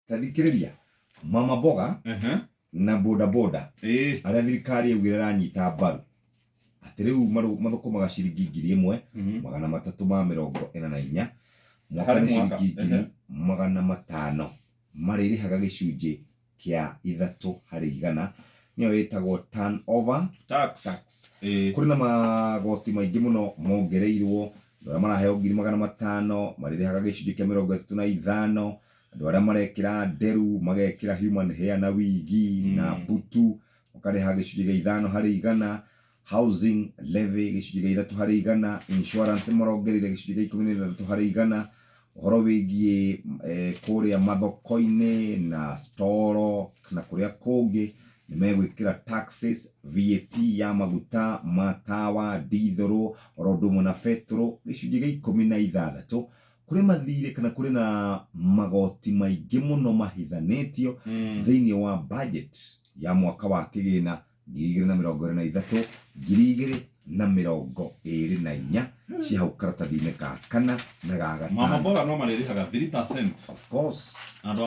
Ta thikĩrĩria, mama mboga na boda boda arĩa thirikari yaugire ĩranyita mbaru atĩ rĩu mathũkũmaga ciringi 1344 mwaka Harĩ nĩ mwaka, ciringi 500,000 marĩrĩhaga gĩcunjĩ kĩa 3% nĩyo ĩtagwo turnover tax. Tax. Ĩĩ. Kũrĩ na magoti maingĩ mũno mongereirwo. Andũ arĩa maraheo 500,000 marĩrĩhaga gĩcunjĩ kĩa 35. Andũ arĩa marekĩra nderu, magekĩra human hair na wigi na mbutu, makarĩha gĩcunjĩ gĩa 5%. Housing levy gĩcunjĩ gĩa 3%. Insurance marongereire gĩcunjĩ gĩa 16%. Ũhoro wĩgiĩ kũrĩa mathoko-inĩ na storo na kũrĩa kũngĩ nĩ megwĩkĩra taxes, VAT ya maguta ma tawa, ndithũrũ, oro ũndũ ũmwe na betũrũ gĩcunjĩ gĩa 16. Kũrĩ mathirĩ kana kũrĩ na magoti maingĩ mũno mahithanĩtio thĩinĩ wa budget ya mwaka wa kĩgĩna 2023 2024 cia hau karatathi-inĩ ka kana na ga Mama gatano. mboga no marĩrĩhaga 3%. Of course. Andũ